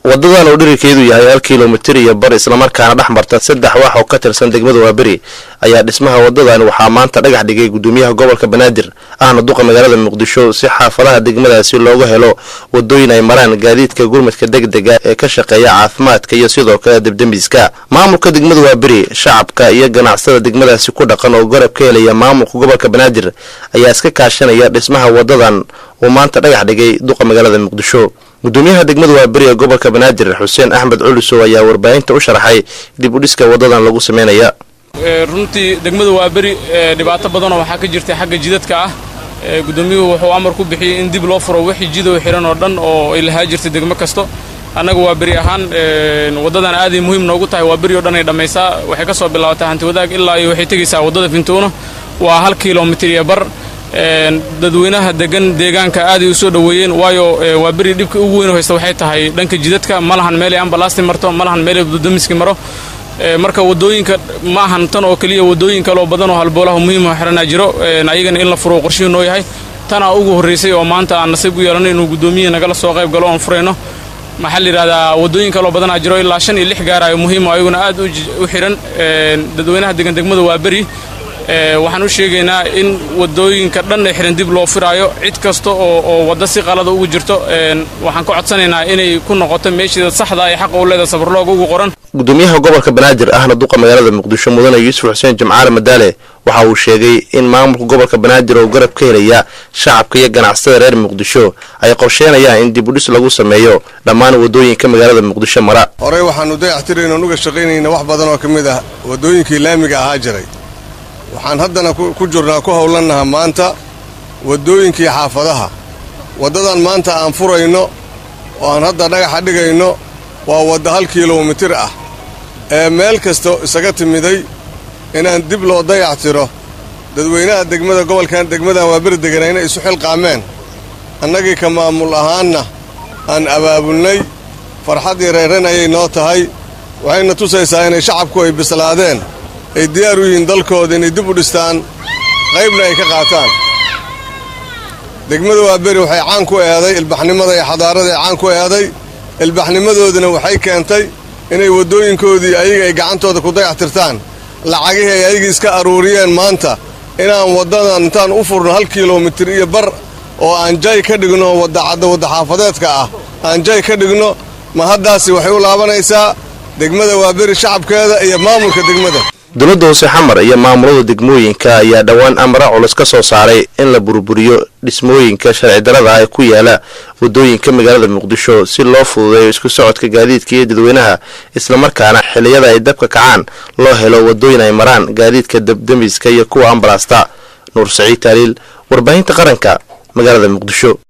Wadadan oo dhererkeedu yahay 1.5 kilomitir, islamarkaana dhex marta saddex wax oo ka tirsan degmada Waaberi, ayaa dhismaha wadadan waxaa maanta dhagax dhigay gudoomiyaha gobolka Banaadir, ahna duqa magaalada Muqdisho, si xaafadaha degmadaasi looga helo wadooyin ay maraan gaadiidka gurmadka degdega ee ka shaqeeya caafimaadka iyo sidoo kale debdemiska. Maamulka degmada Waaberi, shacabka iyo ganacsatada degmadaasi ku dhaqan oo garab ka helaya maamulka gobolka Banaadir ayaa iska kaashanaya dhismaha wadadan uu maanta dhagax dhigay duqa magaalada Muqdisho. Gudoomiyaha degmada Waaberi ee gobolka Banaadir, Xuseen Axmed Culusow, ayaa warbaahinta u sharaxay dib u dhiska wadadan lagu sameynaya. Runtii degmada Waaberi dhibaato badanoo waxaa ka jirtay xagga jidadka ah. Gudoomiyuhu wuxuu amar ku bixiyey in dib loo furo wixii jidoo xihan oo dhan oo ay lahaa jirtay degmo kasto. Annaga Waaberi ahaan waddadan aaday muhiim noogu tahay. Waaberi oo dhan ay dhammaysaa. Waxay ka soo bilaabataa Hanti Wadaag ilaa iyo waxay tegaysaa waddada Fintuuno. Waa 1.5 kilomitir. Dadweynaha degan deegaanka aaday u soo dhoweeyeen, waayo Waaberi dhibka ugu weyn haysta waxay tahay dhanka jidadka. Ma lahan meelay ambalaasti marto, ma lahan meelay damiski maro. Marka waddooyinka ma ahan tan oo keliya, waddooyin kaloo badan oo halboolaha muhiim oo xiranaa jiro, ayagana in la furo qorshihii noo yahay. Tanaa ugu horraysay oo maanta aan nasiib u yeelanay inuu guddoomiyihii nagala soo qayb galo oon furayno. Maxaa la yidhahdaa, waddooyin kaloo badanaa jiro, ilaa shan iyo lix gaarayo, muhiim oo ayaguna aad u xiran. Dadweynaha degan degmada Waaberi waxaan u sheegaynaa in waddooyinka dhan ee xiran dib loo furaayo. Cid kasta oo waddo si qalada ugu jirto waxaan ka codsanaynaa inay ku noqoto meeshiida saxda ay xaqa u leedahay safarlooga ugu qoran. Gudoomiyaha gobolka Banaadir, ahna duqa magaalada Muqdisho, mudane Yuusuf Xuseen Jimcaale Madaale, waxa uu sheegay in maamulka gobolka Banaadir oo garab ka helaya shacabka iyo ganacsatada reer Muqdisho ay qorsheynayaan in dib u dhis lagu sameeyo dhammaan waddooyinka magaalada Muqdisho mara. Horey waxaannu dayactirayna uga shaqaynayna wax badan oo ka mid ah waddooyinkii laamiga ahaa jiray. Waxaan haddana ku jirnaa, ku howlannaha maanta waddooyinkii xaafadaha. Waddadan maanta aan furayno oo aan hadda dhagaxa dhigayno waa wadda 1 kilomitir ah ee meel kasta isaga timiday inaan dib loo dayactiro. Dadweynaha degmada gobolkan, degmadan Waaberi degana, inay isu xilqaameen, annagii ka maamul ahaanna aan abaabulnay, farxad iyo reerran ayay noo tahay. Waxayna tusaysaa inay shacabku ay bislaadeen, ay diyaar u yihiin dalkooda inay dib u dhistaan, qaybna ay ka qaataan. Degmada Waaberi waxay caan ku eeday ilbaxnimada iyo xadaarada ay caan ku eeday. Ilbaxnimadoodina waxay keentay inay waddooyinkoodii ayaga ay gacantooda ku dayactirtaan. Lacagihii ay ayagii iska aruuriyeen, maanta inaan waddadan intaan u furno 1.5 kilomitir oo aan jay ka dhigno, wadda cadda, wadda xaafadeedka ah aan jay ka dhigno, ma haddaasi waxay u laabanaysaa degmada Waaberi shacabkeeda iyo maamulka degmada. Dowladda hoose Xamar iyo maamulada degmooyinka ayaa dhowaan amara culus ka soo saaray in la burburiyo dhismooyinka sharci darada ah ee ku yaala waddooyinka magaalada Muqdisho, si loo fududeeyo isku socodka gaadiidka iyo dadweynaha, islamarkaana xilliyada ay dabka kacaan loo helo waddooyin ay maraan gaadiidka dabdemiska iyo kuwa ambalaasta. Nuur Saciid Taaliil, Warbaahinta Qaranka, magaalada Muqdisho.